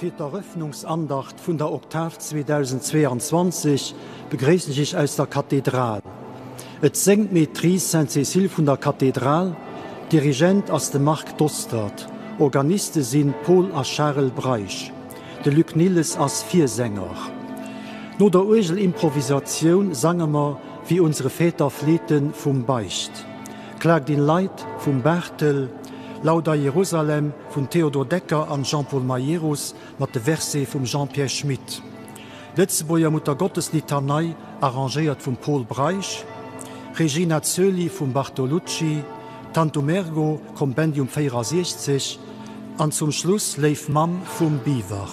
Fir d'Eröffnungsandacht vun der Oktav 2022 begréissen ech Iech aus der Kathedral. Et séngt d'Maîtrise Sainte-Cécile vun der Kathedral, Dirigent ass de Marc Dostert, Organiste sinn Paul a Charel Breisch, de Luc Nilles ass Virsänger. No der Uergelimprovisatioun sange mer Wie unsere Väter flehten vum Beicht, Klagt in Leid vum Barthel, Lauda Jerusalem vun Théodore Decker an Jean-Paul Majerus mat de Versete vum Jean-Pierre Schmit. Lëtzebuerger Muttergotteslitanei, arrangéiert vum Pol Breisch, Regina Coeli vum Bartolucci, Tantum Ergo, Kompendium 64, an zum Schluss Léif Mamm vum Biwer.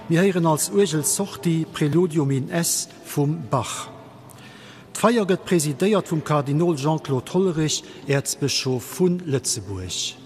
Mir héieren als Uergelsortie Preludium in Es vum Bach. D'Feier gëtt presidéiert vum Kardinol Jean-Claude Hollerich, Äerzbëschof vu Lëtzebuerg.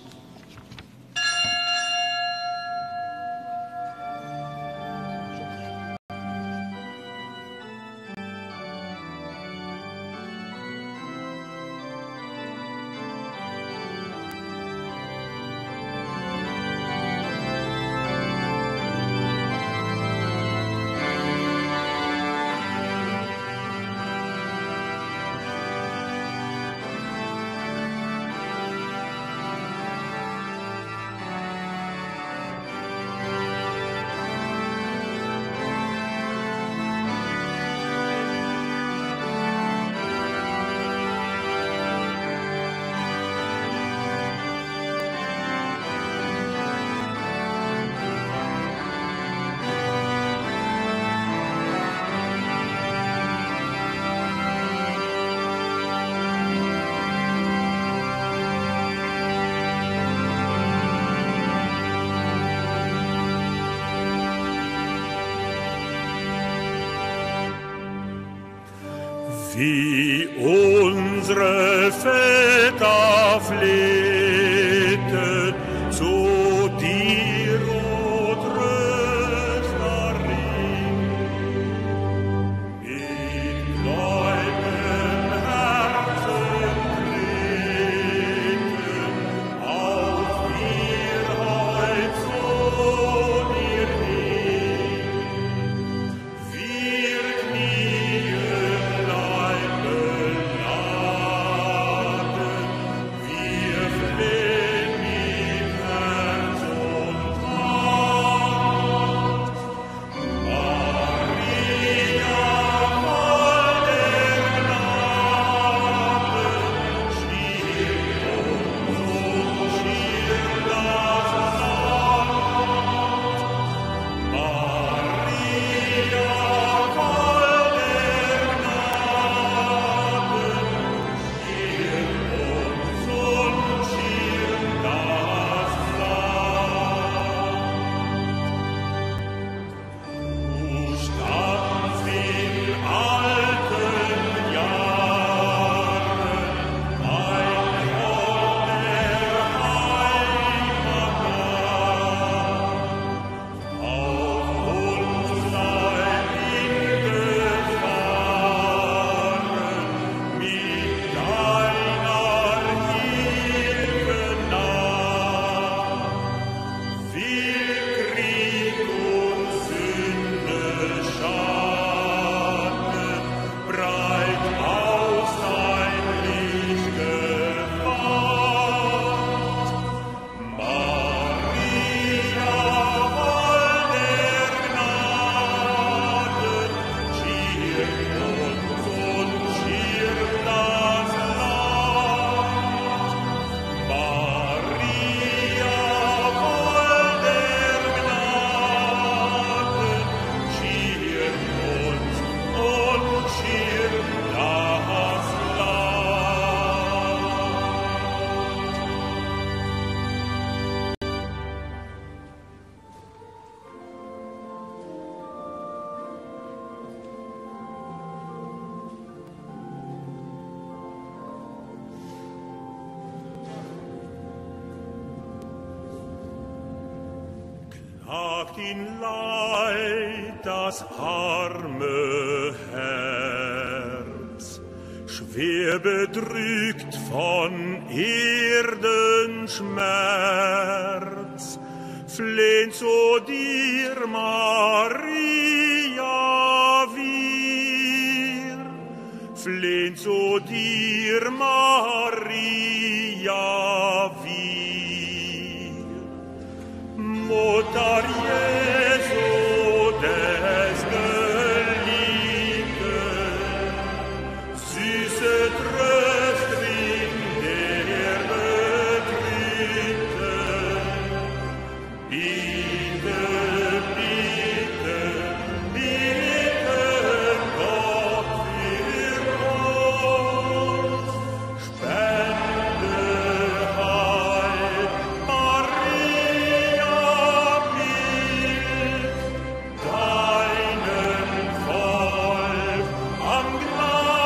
Wie unsere Väter flehten zu dir, o Trösterin, mit gläub'gem Herzen treten auch wir heut zu dir hin. Wir knien leidbeladen, wir flehn mit Herz und Hand. Maria voll der Gnade, schirm uns und schirm das Land. Maria voll der Gnade, schirm uns und schirm das Land. Du standst in alten Jahren ein Hort der Heimat da. Auf uns sei hingefahren mit deiner Hilfe nah. Viel Krieg und Sünde Schatten breit aus dein Lichtgewand. Maria voll der Gnade, schirm uns und schirm das Land. Maria voll der Gnade, schirm uns und schirm das Land. Klagt in Leid das arme Herz, schwer bedrückt von Erdenschmerz. Flehn zu dir, Maria, wir. Flehn zu dir, Maria, wir. Mutter Jesu des Geliebten, süße Tröstrin der Betrübten, Bitte, bitte, bitte Gott für uns, spende Heil, Maria mild, deinem Volk am Gnadenbild.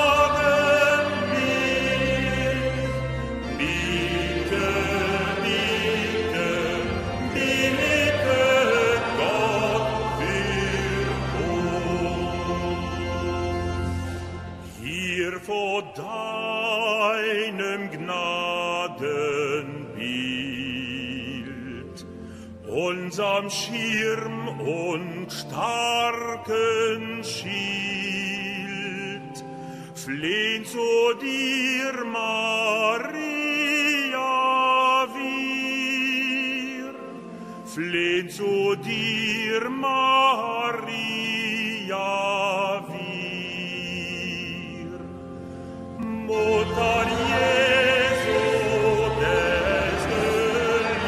Bitte, bitte, bitte Gott für uns. Hier vor deinem Gnadenbild, unserm Schirm und starken Schild, flehn zu dir, Maria, wir. Flehn zu dir, Maria, wir. Mutter Jesu des Geliebten,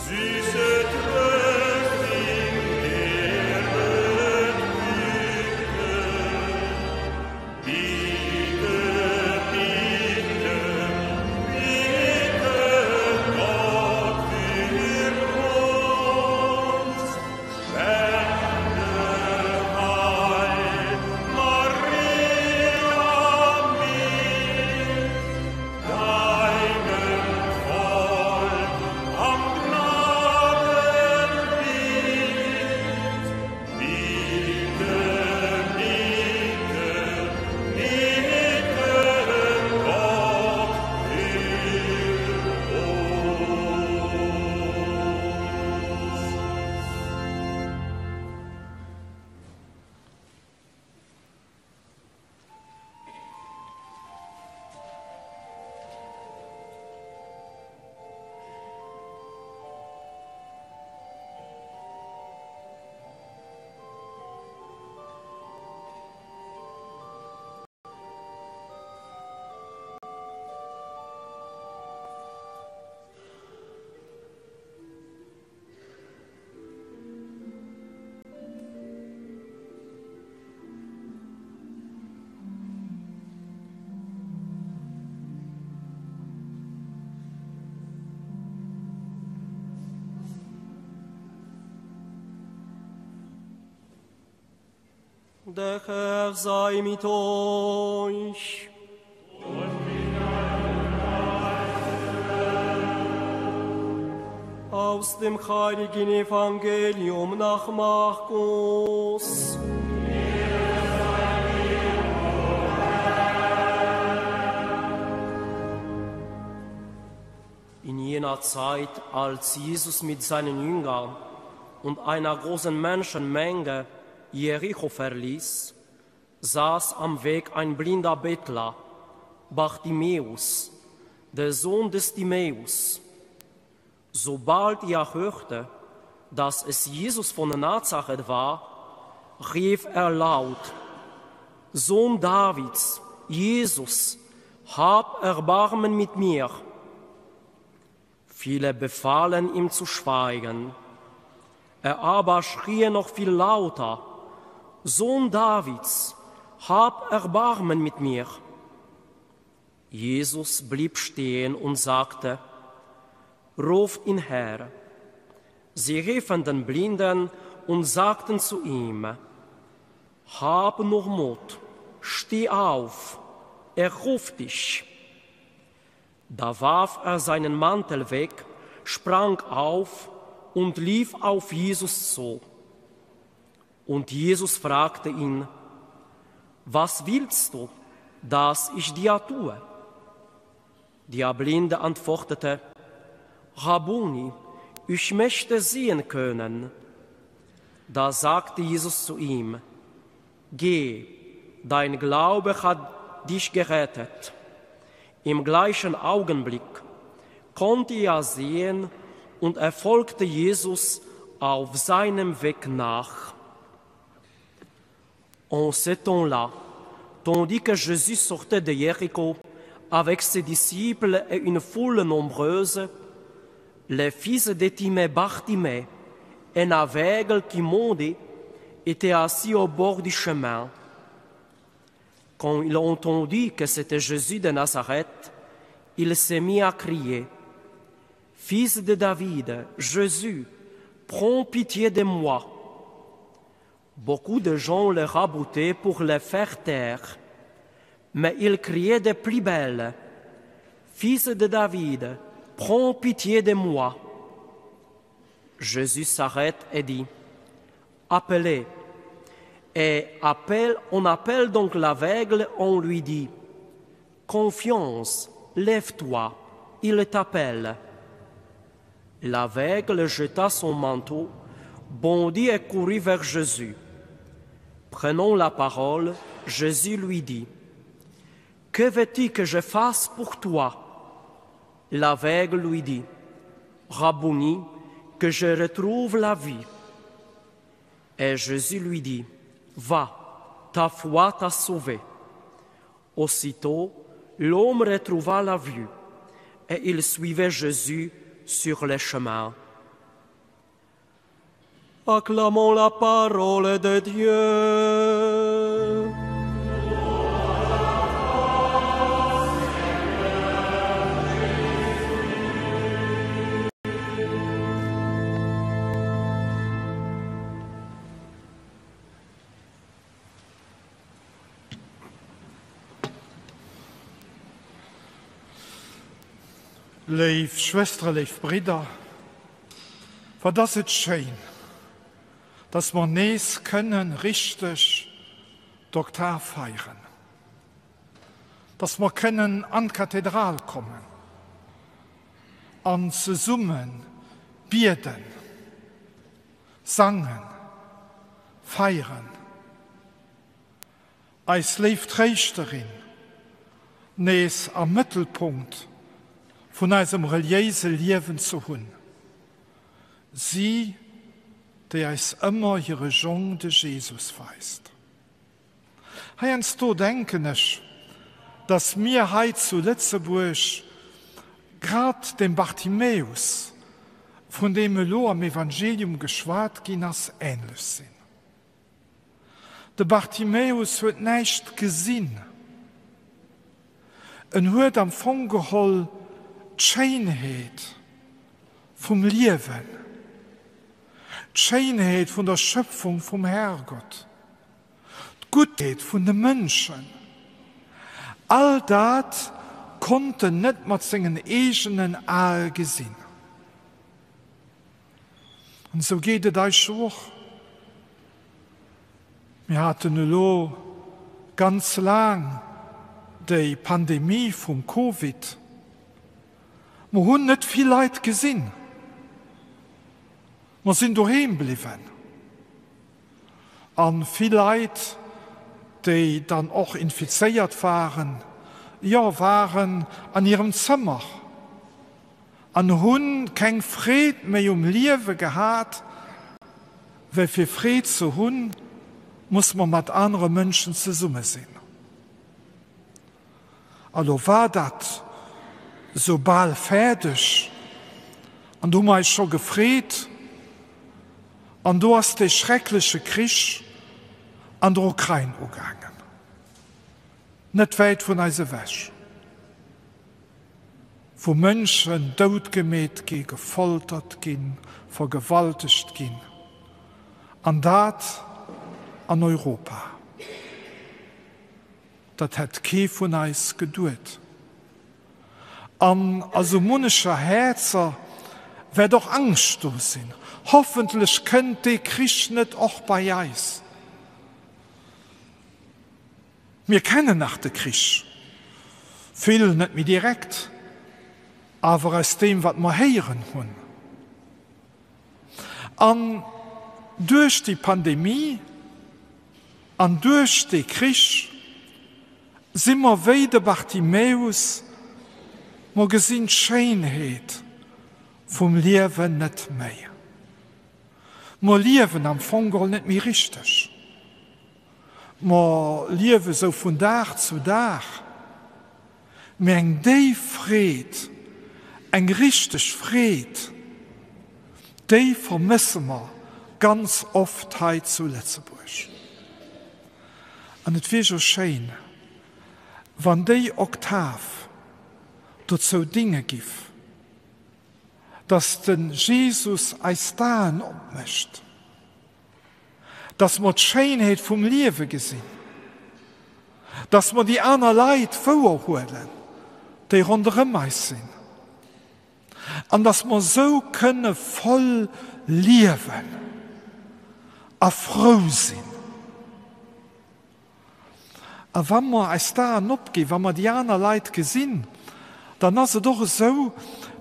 süße Tröstin der Betrübten, bitte, bitte, bitte Gott für uns, spende Heil, Maria mild, deinem Volk am Gnadenbild. Bitte, bitte, bitte Gott für uns. Der Herr sei mit euch. Aus dem heiligen Evangelium nach Markus. In jener Zeit, als Jesus mit seinen Jüngern und einer großen Menschenmenge Jericho verließ, saß am Weg ein blinder Bettler, Bartimäus, der Sohn des Timäus. Sobald er hörte, dass es Jesus von Nazareth war, rief er laut, Sohn Davids, Jesus, hab Erbarmen mit mir. Viele befahlen ihm zu schweigen. Er aber schrie noch viel lauter, Sohn Davids, hab Erbarmen mit mir. Jesus blieb stehen und sagte, Ruft ihn her. Sie riefen den Blinden und sagten zu ihm, Hab nur Mut, steh auf, er ruft dich. Da warf er seinen Mantel weg, sprang auf und lief auf Jesus zu. Und Jesus fragte ihn, Was willst du, dass ich dir tue? Der Blinde antwortete, Rabboni, ich möchte sehen können. Da sagte Jesus zu ihm, Geh, dein Glaube hat dich gerettet. Im gleichen Augenblick konnte er sehen und er folgte Jesus auf seinem Weg nach. En ce temps-là, tandis que Jésus sortait de Jéricho avec ses disciples et une foule nombreuse, les fils d'Étimée Bartimée, un aveugle qui mondait, était assis au bord du chemin. Quand il entendit que c'était Jésus de Nazareth, il s'est mis à crier, Fils de David, Jésus, prends pitié de moi. Beaucoup de gens le raboutaient pour le faire taire, mais il criait de plus belle, Fils de David, prends pitié de moi. Jésus s'arrête et dit, Appelez. Et appelle, on appelle donc l'aveugle, on lui dit, Confiance, lève-toi, il t'appelle. L'aveugle jeta son manteau, bondit et courut vers Jésus. Prenant la parole, Jésus lui dit, Que veux-tu que je fasse pour toi L'aveugle lui dit, Rabboni, que je retrouve la vie. Et Jésus lui dit, Va, ta foi t'a sauvé. Aussitôt, l'homme retrouva la vue et il suivait Jésus sur les chemins. Acclamons la parole de Dieu. Léif Schwëstere, léif Bridder, wat ass et schéin, dass mer nees kënnen richteg d'Oktav feieren, dass mer kënnen an d'Kathedral kommen an zesumme bieden, sangen, feieren. Eis léif Tréischterin nees am Mëttelpunkt vun eisem reliéise Liewen ze hunn, si, déi eis ëmmer hire Jong, de Jesus, weist. Heiansdo denken ech, dass mir hei zu Lëtzebuerg grad dem Bartimäus, vun deem elo am Evangelium geschwat ginn ass, änlech sinn. De Bartimäus huet näischt gesinn. En huet am Fong geholl d'Schéinheet vum Liewen, d'Schéinheet vun der Schöpfung vum Herrgott, d'Guttheet vun de Mënschen, all dat konnt en net mat sengen eegenen Ae gesinn. An esou geet et eis jo och. Mir haten elo ganz laang déi Pandemie vum Covid. Mer hunn net vill Leit gesinn. Mer sinn doheem bliwwen. A vill Leit, déi dann och infizéiert waren, jo, waren an hirem Zëmmer an hunn keng Freed méi um Liewe gehat, well fir Freed ze hunn, muss mer mat anere Mënschen zesumme sinn. A lo war dat sou bal fäerdeg an do hu mer eis scho gefreet an do ass dee schreckleche Krich an der Ukrain ugaangen, net wäit vun eis ewech, wou Mënschen doutgemeet gi, gefoltert ginn, vergewaltegt ginn, an dat an Europa. Dat hätt kee vun eis geduet. An a sou munnecher Häerzer wäert och Angscht do sinn, Hoffentlech kënnt dee Krich net och bei eis. Mir kennen nach de Krich, vill net méi direkt. Awer aus deem, wat mer héieren hunn. An duerch déi Pandemie an duerch dee Krich si mer wéi de Bartimäus, mer gesinn d'Schéinheet vum Liewen net méi. Mer liewen am Fong geholl net méi richteg. Mer liewe sou vun Dag zu Dag. Mee eng déif Freed, eng richteg Freed, déi vermësse mer ganz oft hei zu Lëtzebuerg. An et wier jo schéin, wann déi Oktav dozou dinge giff, dass de Jesus eis d'Aen opmécht, dass mer d'Schéinheet vum Liewe gesinn, dass mer déi aner Leit wouerhuelen, déi ronderëm eis sinn, an dass mer esou kënne voll liewen a frou sinn. A wa mer eis d'Aen opginn, wa mer déi aner Leit gesinn, dann ass et och esou,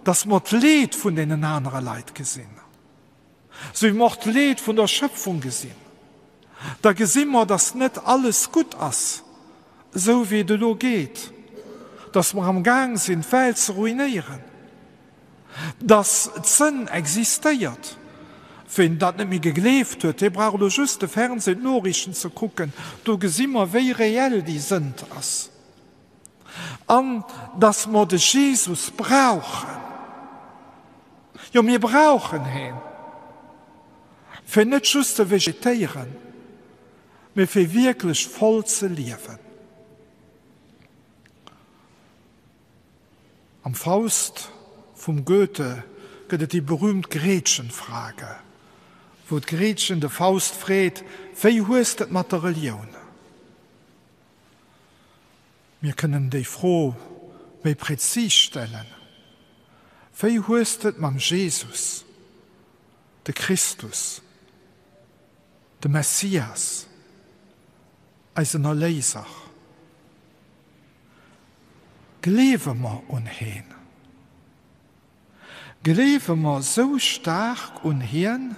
dass mer d'Leed vun deenen anere Leit gesinn. Sou wéi mer och d'Leed vun der Schöpfung gesinn, da gesi mer, dass net alles gutt ass, esou wéi et elo geet, dass mer am Gaang sinn, d'Welt ze ruinéieren, dass d'Sënn existéiert. Ween dat net méi gegleeft huet, dee brauch elo just de Fernseh, d'Noriichten ze kucken, do gesi mer, wéi reell déi Sënd ass. An dass mer de Jesus brauchen. Jo, mir brauchen heen, fir net just ze vegetéieren, mee fir wierklech voll ze liewen. Am Faust vum Goethe gëtt et déi berühmt Gretchenfrage, wou d'Gretchen de Faust freet, Wéi hues d'et mat der Relioun? Mir kënnen déi Fro méi präzis stellen, Wéi hues de et mam Jesus, de Christus, de Messias, eisen Erléiser? Gleewe mer un heen? Gleewe mer sou staark un hien?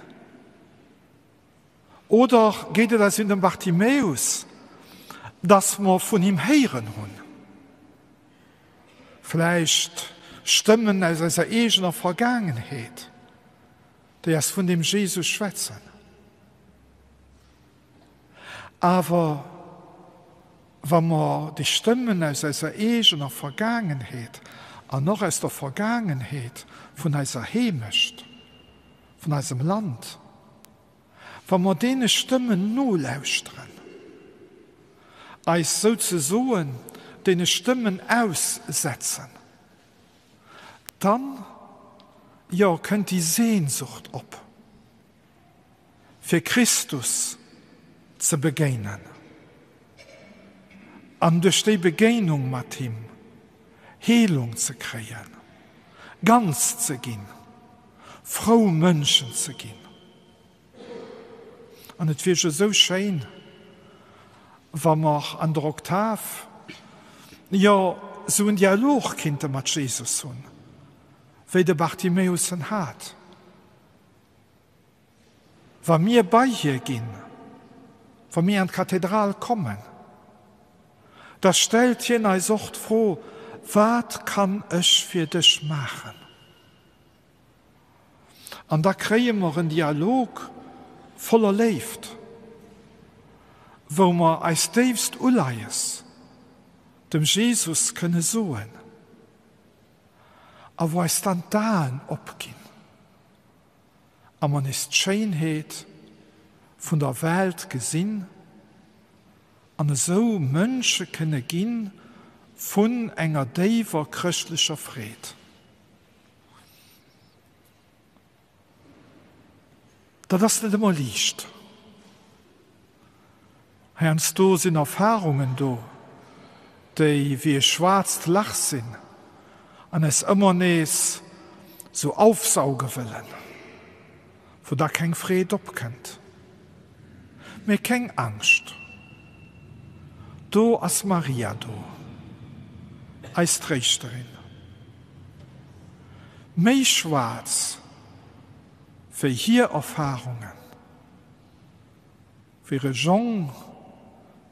Oder geet et eis wéi dem Bartimäus, dass mer vun him héieren hunn? Vläicht Stëmmen aus eiser eegener Vergaangenheet, déi eis vun deem Jesus schwätzen. Awer wa mer déi Stëmmen aus eiser eegener Vergaangenheet an och aus der Vergaangenheet vun eiser Heemecht, vun eisem Land, Wa mer deene Stëmmen nolauschteren, eis souzesoen deene Stëmmen aussetzen, dann, jo, kënnt déi Sehnsucht op, fir Christus ze begéinen an duerch déi Begéinung mat him Heelung ze kréien, ganz ze ginn, frou Mënschen ze ginn. An et wier jo esou schéin, wa mer an der Oktav, jo, esou en Dialog kinnte mat Jesus hunn, wéi de Bartimäus en hat. Wa mir bei hie ginn, wa mir an d'Kathedral kommen, da stellt hien eis och d'Fro, Wat kann ech fir dech maachen? An da kréie mer en Dialog voller Léift, wou mer eist déifst Uleies dem Jesus kënne soen a wou eis dann d'Aen opginn. A mer nees d'Schéinheet vun der Welt gesinn an esou Mënsche kënne ginn vun enger déiwer chrëschtlecher Freed. Dat ass net ëmmer liicht. Heiansdo sinn Erfarungen do, déi wéi e schwaarzt Lach sinn an eis ëmmer nees sou aufsauge wëllen, wou da keng Freed opkënnt. Mee keng Angscht, do ass Maria do, eis Tréischterin. Méi schwaarz wéi hir Erfarungen, wéi hire Jong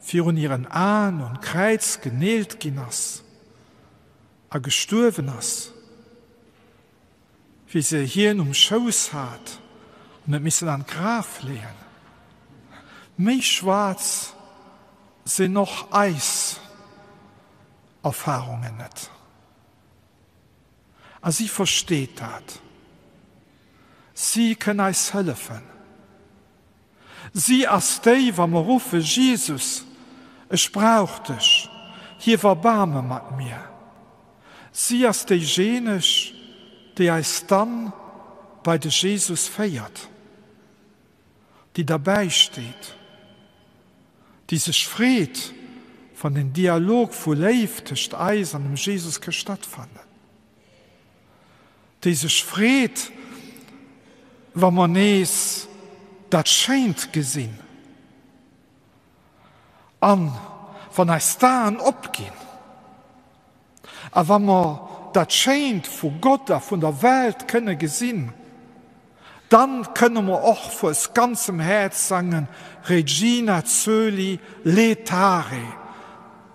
virun hiren Aen un d'Kräiz geneelt ginn ass a gestuerwen ass, wéi se hien um Schouss hat an huet missen an d'Graf leeën. Méi schwaarz sinn och eis Erfarungen net. A si versteet dat. Si kënn eis hëllefen. Si ass déi, wa mer ruffe, Jesus, ech brauch dech, hief Erbaarme mat mir. Si ass déijeeneg, déi eis dann bei de Jesus féiert, déi derbäi steet, déi sech freet, wann en Dialog vu Léift tëscht eis an dem Jesus ka stattfannen, déi sech freet, wa mer nees dat Schéint gesinn an wann eis d'Aen opginn. A wa mer dat Schéint vu Gott a vun der Welt kënne gesinn, dann kënne mer och vu s ganzem Häerz sangen, Regina coeli laetare,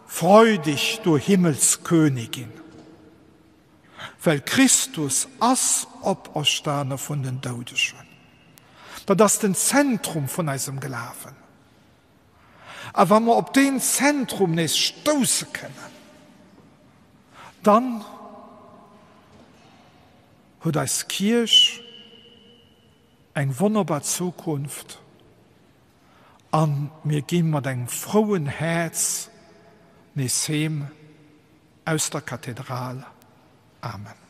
freu dich, du Himmelskönigin. Well Christus ass operstane vun den Doudegen. Dat ass den Zentrum vun eisem Glawen. A wa mer op deen Zentrum nees stousse kënnen, dann huet eis Kierch eng wonnerbar Zukunft a mir gi mat engem frouen Häerz nees heem aus der Kathedral. Amen.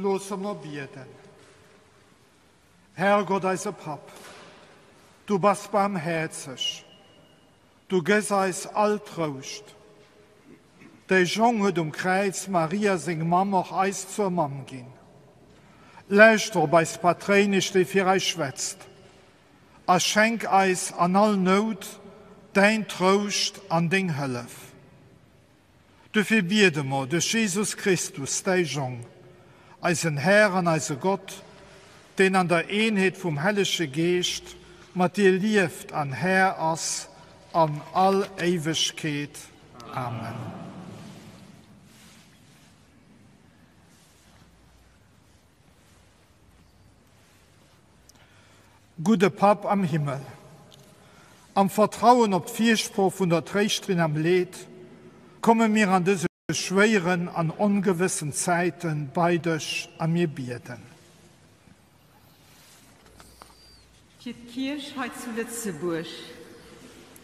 Loosse mer bieden. Herrgott, eise Papp, du bass baarmhäerzeg, du gëss eis all Trouscht. Däi Jong huet um Kräiz Maria, seng Mamm, och eis zur Mamm ginn. Lauschter op eis Patréinesch, déi fir eis schwätzt, a schenk eis an all Nout däin Trouscht an deng Hëllef. Dofir biede mer duerch Jesus Christus, däi Jong, eisen Här an eise Gott, deen an der Eenheet vum Hellege Geescht mat dir lieft an Här ass an all Éiwegkeet. Amen. Gudde Papp am Himmel, am Vertrauen op d'Firsprooch vun der Tréischterin am Leed, komme mir an dëse schwéieren an ongewëssen Zäite bei dech a mir bieden. Fir d'Kierch hei zu Lëtzebuerg,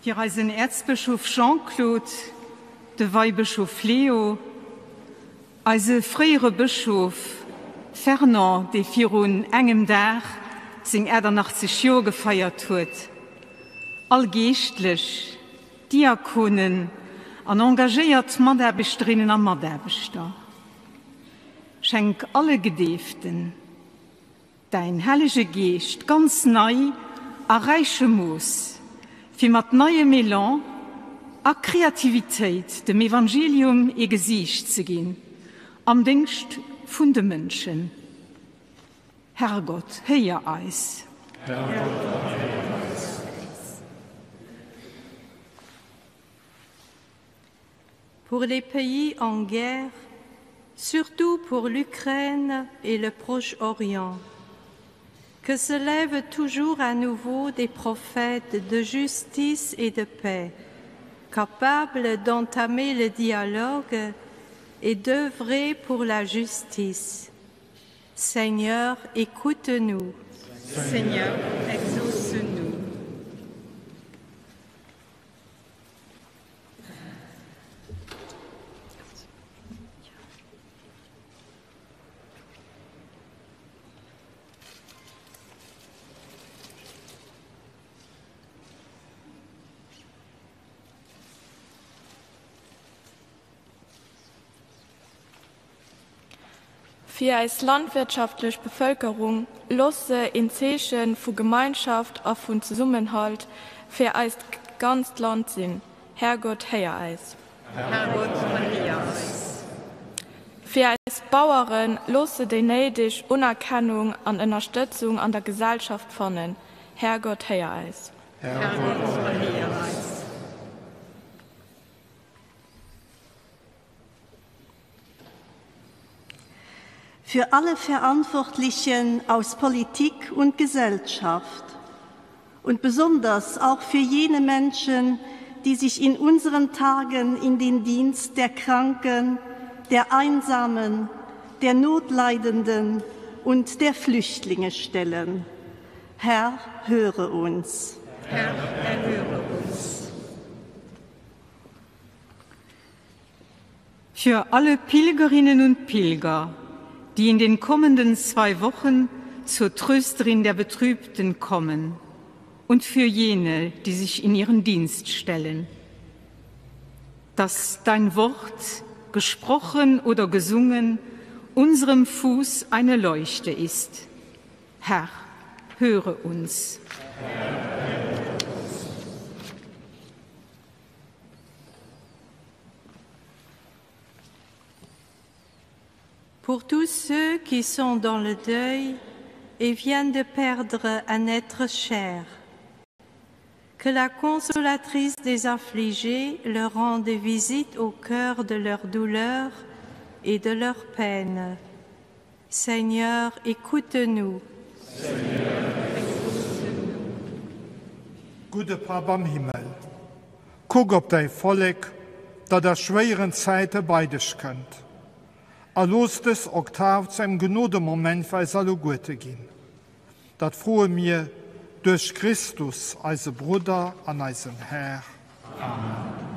fir eisen Äerzbëschof Jean-Claude, de Weibëschof Leo, Eise fréiere Bëschof Fernand, dee virun engem Dag seng 88 Joer gefeiert huet, all Geeschtlech, Diakonen an engagéiert Mataarbechterinnen a Mataarbechter. Schenk alle Gedeeften Däin Hellege Geescht ganz nei a räichem Mooss, fir mat neiem Elan a Kreativitéit dem Evangelium ee Gesiicht ze ginn am Déngscht vun de Mënschen. Herrgott, héier eis. Herrgott, erhéier eis. Pour les pays en guerre, surtout pour l'Ukraine et le Proche-Orient, que se lèvent toujours à nouveau des prophètes de justice et de paix, capables d'entamer le dialogue et d'œuvrer pour la justice. Seigneur, écoute-nous. Seigneur, exauce-nous. Fir eis landwirtschaftlech Bevëlkerung, Looss se een Zeeche vu Gemeinschaft a vun Zesummenhalt fir eist ganzt Land sinn. Härgott, héier eis. Härgott, erhéier eis. Fir eis Baueren, Looss se déi néideg Unerkennung an Ënnerstëtzung an der Gesellschaft fannen. Härgott, héier eis. Härgott, erhéier eis. Für alle Verantwortlichen aus Politik und Gesellschaft und besonders auch für jene Menschen, die sich in unseren Tagen in den Dienst der Kranken, der Einsamen, der Notleidenden und der Flüchtlinge stellen. Herr, höre uns. Herr, erhöre uns. Für alle Pilgerinnen und Pilger, die in den kommenden zwei Wochen zur Trösterin der Betrübten kommen und für jene, die sich in ihren Dienst stellen. Dass dein Wort, gesprochen oder gesungen, unserem Fuß eine Leuchte ist. Herr, höre uns. Herr, höre uns. Pour tous ceux qui sont dans le deuil et viennent de perdre un être cher, que la consolatrice des affligés leur rende visite au cœur de leur douleur et de leur peine. Seigneur, écoute-nous. Gudde Papp am Himmel, kuck op däi Vollek, dat a schwéieren Zäite bei dech kënnt, a looss dës Oktav zu engem Genodemoment fir eis alleguerte ginn. Dat froe mir duerch Christus, eise Brudder an eisen Här. Amen.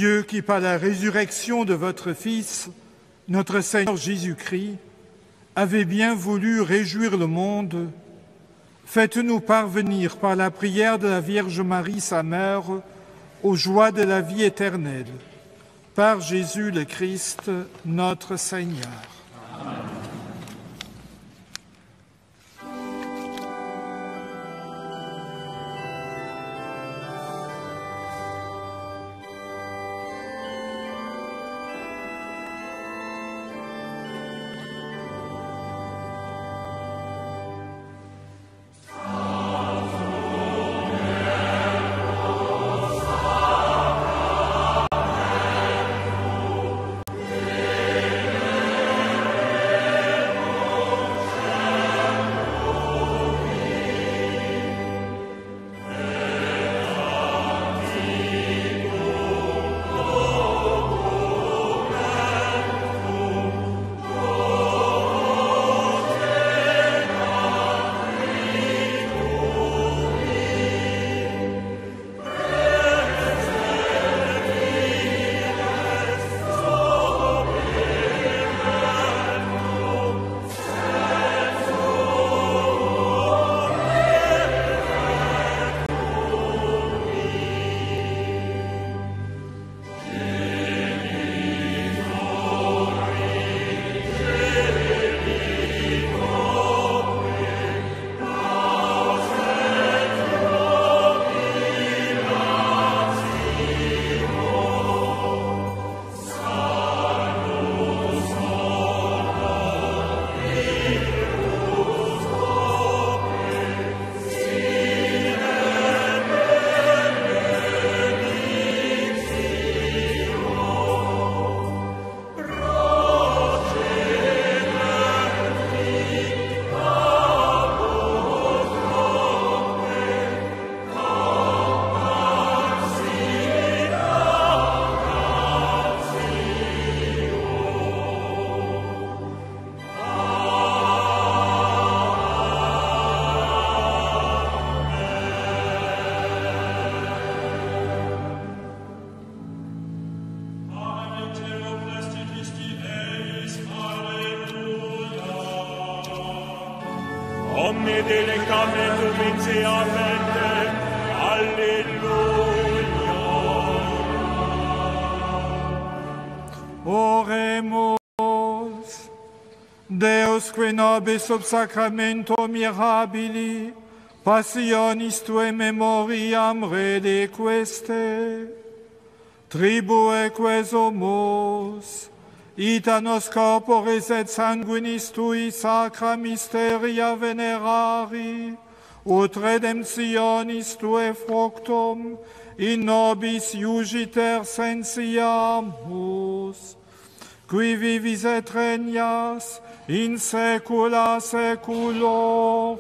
Dieu qui par la résurrection de votre Fils, notre Seigneur Jésus-Christ, avait bien voulu réjouir le monde, faites-nous parvenir par la prière de la Vierge Marie, sa mère, aux joies de la vie éternelle. Par Jésus le Christ, notre Seigneur. Amen. Oremus. Deus qui nobis sub sacramento mirabili passionis tuae memoriam reliqueste, tribue quesumus, ita nos corporis et sanguinis tui sacra mysteria venerari, ut redemptionis tuae fructum in nobis iugiter sensiamus, qui vivis et regnas in saecula saeculorum.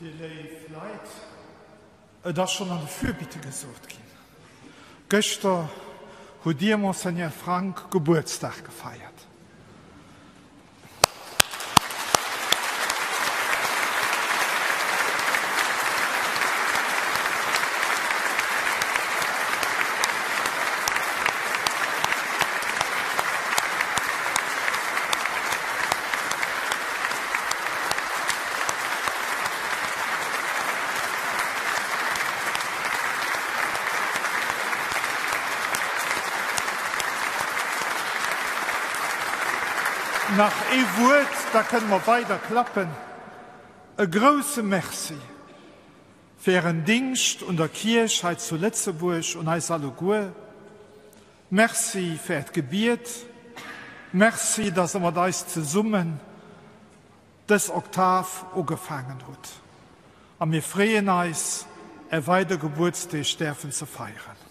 Dir léif Leit, et ass schonn an de Fürbitte gesot ginn, gëschter hutt Dir, Monseigneur Frank, Gebuertsdag gefeiert. Nach ee Wuert, da kënne mer weider klappen. E grouse Merci fir Ären Dingscht un der Kierch hei zu Lëtzebuerg, un eis alleguer. Merci fir Äert Gebiet. Merci, dass Der mat eis zesummen dës Oktav ugefaangen hutt. A mir freeën eis, Är weider Gebuertsdeeg däerfen ze feieren.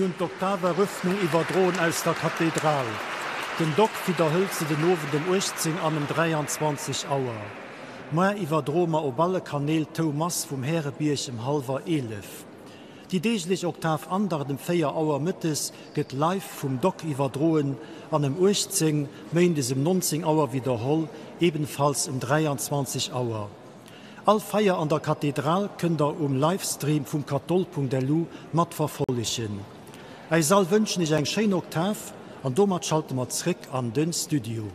hunn d'Oktaveröffnung iwwerdroen aus der Kathedral. Den Doc widderhëlt se den Owend um 18 an um 23 Auer. Moar iwwerdroe mer op alle Kanäl d'Houmass vum Härebierg em hallwer 11. Déi deeglech Oktav-Andacht em 4 Auer mëttes gëtt live vum Doc iwwerdroen an em 18, méindes um 19 Auer widderholl, ebenfalls um 23 Auer. All Feier an der Kathedral kënnt der um Livestream vum katholl.lu mat verfollegen. Äis all wënschen iech eng schéin Oktav an domat schalte mer zréck an den Studio.